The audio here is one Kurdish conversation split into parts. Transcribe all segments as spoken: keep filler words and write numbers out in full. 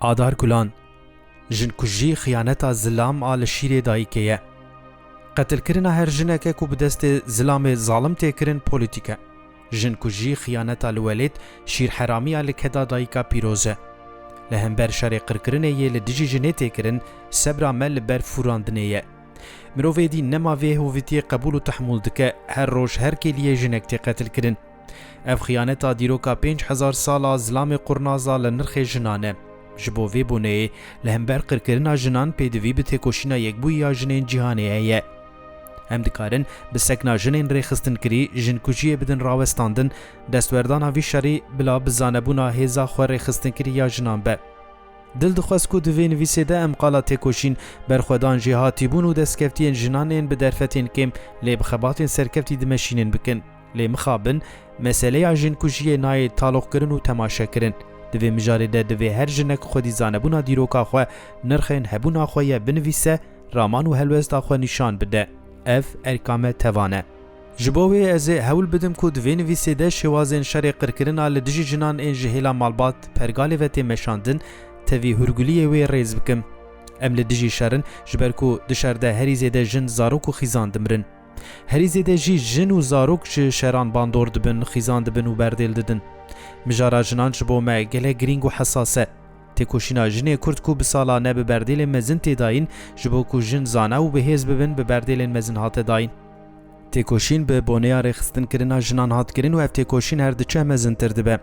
Adar Gulan, jinkujî xiyaneta zilam a li şîrê dayikê ye. Qetilkirina her jineke ku bi destê zilamê zalim tê kirin polîtîk e. Jinkujî xiyaneta li welêt, şîrheramiya li keda dayika pîroz e. Li hember şerê qirkirinê yê li dijî jinê tê kirin, sebra me li ber fûrandinê ye. Mirov êdî nema vê hovîtiyê qebûl û tehmûl dike, her roj her kêliyê jinek tê qetilkirin. Ev xiyaneta dîroka pênc hezar sal a zilamê qurnaza li nirxê jinan e. Ji bo vê boneyê, li hember qirkirina jinan pêdivî bi têkoşîna yekbûyî ya jinên cîhanê heye. Em dikarin bi sekna jinên rêxistinkirî, jinkujiyê bidin rawestandin, destwerdana vî şerî bila bi zanebûna hêza xwe rêxistinkirî ya jinan be. Dil dixwest ku di vê nivîsê de em qala têkoşîn, berxwedan, jêhatîbûn û destkeftiyên jinan ên bi derfetên kêm lê bi xebatên serkeftî dimeşînin bikin. Lê mixabin, meseleya jinkujiyê nayê taloqkirin û temaşekirin. Di vê mijarê de divê her jinek xwedî zanebûna dîroka xwe, nirxên hebûna xwe ye binivîse, raman û helwesta xwe nîşan bide. Ev erka me tevan e. Ji bo wê ez ê hewl bidim ku di vê nivîsê de şêwazên şerê qirkirina li dijî jinan ên ji hêla malbat pergalê ve tê meşandin, tevî hûrguliyê wê rêz bikim. Em li dijî şer in, ji ber ku di şer de herî zêde jin, zarok û xîzan dimirin. Herî zêde jî jin û zarok ji şeran bandor dibin, xîzan dibin û berdêl didin. Mijara jinan ji bo me gelek girîng û hesas e. Têkoşîna jinê Kurd ku bi salan e bi berdêlên mezin tê dayîn, ji bo ku jin zana û bi hêz bibin, bi berdêlên mezin hate dayîn. Têkoşîn bi boneya rêxistinkirina jinan hat kirin û ev têkoşîn her diçe mezintir dibe.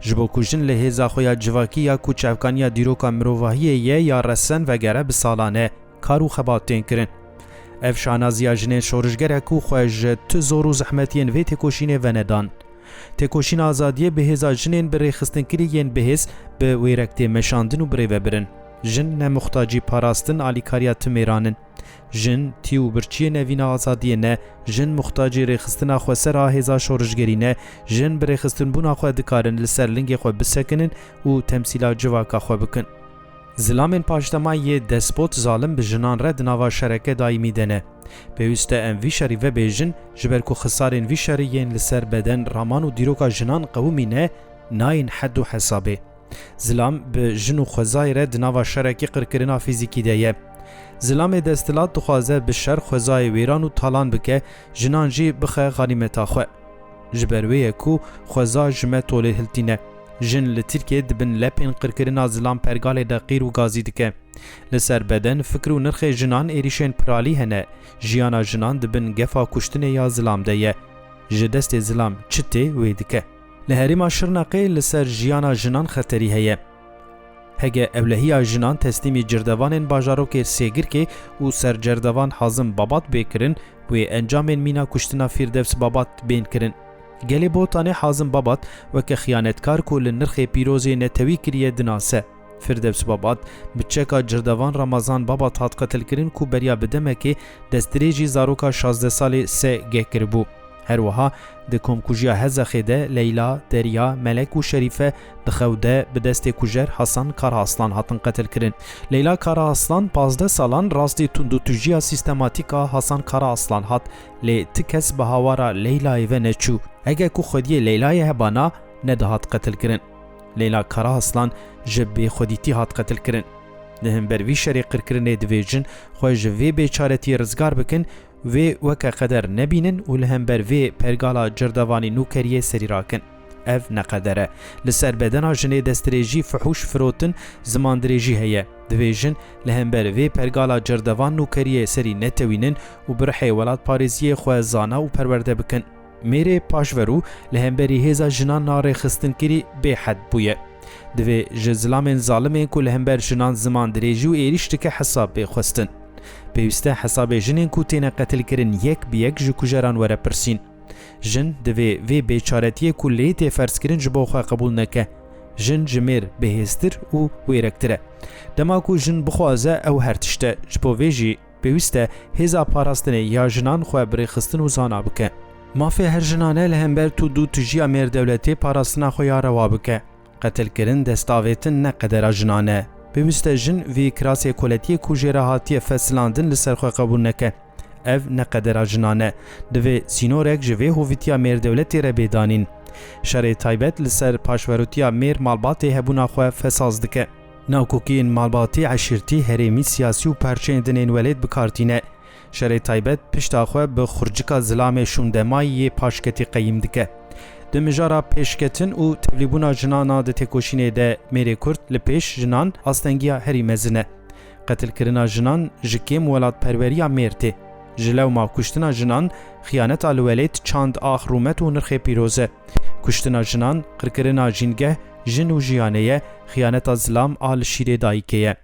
Ji bo ku jin li hêza xwe ya civakî ya ku çavkaniya dîroka mirovahiyê ye ya resen vegere bi salan e kar û xebat tên kirin. Ev şanaziya jinên şorişger e ku xwe ji tu zor û zehmetiyên vê têkoşînê venedan. Têkoşîna azadiyê bi hêza jinên bi rêxistinkirî yên bihêz bi wêrek tê meşandin û birêvebirin. Jin ne muxtacî parastin alîkariya ti mêran in. Jin, tî û birçiyên evîna azadiyê ne, jin muxtacî rêxistina xweser a hêza şorişgerî ne, jin bi rêxistinbûna xwe dikarin li ser lingê xwe bisekinin û temsîla civaka xwe bikin. Zilamên paşdema yê despot zalim bi jinan re di nava şereke daîmî de ne. Pêwîst e em vî şerî vebêjin, ji ber ku xisarên vî şerî yên li ser beden, raman û dîroka jinan qewimî ne, nayên hed û hesabê. Zilam bi jin û xwezayê re di nava şerekî qirkirina fîzîkî de ye. Zilamê desthilat dixwaze bi şer xwezayê wêran û talan bike, jinan jî bixe xanîmeta xwe. Ji ber wê ye ku xweza ji me tolê hiltîne. Jin li Tirkiyê di bin lepên qirkirina zilam pergalê de qîr û gazî dike. Li ser beden, fikir û nirxê jinan êrîşên piralî hene. Jiyana jinan di bin gefa kuştinê ya zilam de ye. Ji destê zilam çi tê wê dike. Li herêma Şirnexê li ser jiyana jinan xeterî heye. Hege ewlehiya jinan teslîmî cirdevanên bajarokê Sêgirkê û sercerdevan Hazim Babat bê kirin, wê encamên mîna kuştina Fîrdevs Babat bên kirin. Gelê Botanê Hazim Babat weke xiyanetkar ku li nirxê pîrozê netewî kiriye dinase. Firdevs Babat bi çeka cirdevan Ramazan Babat hat qetilkirin ku beriya bi demekê destdirêjî zaroka şazdeh salî S G kiribû. Her wiha di komkujiya Hezexê de Leyla, Derya, Melek û Şerîfe di xew de bi destê kujer Hasan Karaaslan hatin qetilkirin. Leyla Karaaslan pazdeh salan rastî tundûtûjiya sîstematîk a Hasan Karaaslan hat, lê ti kes bi hawara Leylayê ve neçû. Hege ku xwediyê Leylayê hebana, nedihat qetilkirin. Leyla Karaaslan ji bêxwedîtî hat qetilkirin. Li hember vî şerê qirkirinê divê jin xwe ji vê bêçaretiyê rizgar bikin, wê weke qeder nebînin û li hember vê pergala cirdevanî nûkeriyê serî rakin. Ev ne qeder e. Li ser bedena jinê destdirêjî, fihûş firotin, zimandirêjî heye. Divê jin li hember vê pergala cirdevan nûkeriyê serî netewînin û bi rihê welatparêziyê xwe zana û perwerde bikin. Mêrê paşverû li hemberî hêza jinan a rêxistinkirî bêhed bûye. Divê ji zilamên zalimên ku li hember jinan zimandirêjî û êrîş dike hesab bê xwestin. Pêwîst e hesabê jinên ku têne qetilkirin yek bi yek ji kujeran were pirsîn. Jin divê vê bêçaretiyê ku lê tê ferzkirin ji bo xwe qebûl neke. Jin ji mêr bihêztir û wêrektir e. Dema ku jin bixwaze, ew her tişt e. Ji bo vê jî pêwîst e hêza parastinê ya jinan xwe bi rêxistin û zana bike. Mafê her jinan e li hember tundûtûjiya mêrdewletê parastina xwe ya rewa bike. Qetilkirin, destavêtin ne qedera jinan e. Pêwîst e jin vî kirasê koletiyê ku jê re hatiye fesilandin li ser xwe qebûl neke. Ev ne qedera jinan e. Divê sînorek ji vê hovîtiya mêrdewletê re bê danîn. Şerê taybet li ser paşverotiya mêr malbatê hebûna xwe fesaz dike. Nakokiyên malbatî, eşîrtî, herêmî, siyasî û parçeyên din ên welêt bi kar tîne. Şerê taybet pişta xwe bi xurcika zilamê şûndemayî yê paşketî qeyîm dike. Di mijara pêşketin û tevlîbûna jinan a di têkoşînê de mêrê Kurd li pêş jinan astengiya herî mezin e. Qetilkirina jinan ji kêm welatperweriya mêr tê. Ji lewma kuştina jinan, xiyaneta li welêt çand ax rûmet û nirxê pîroz e. Kuştina jinan, qirkirina jîngeh, jin û jiyanê ye, xiyaneta zilam a li şîrê dayikê ye.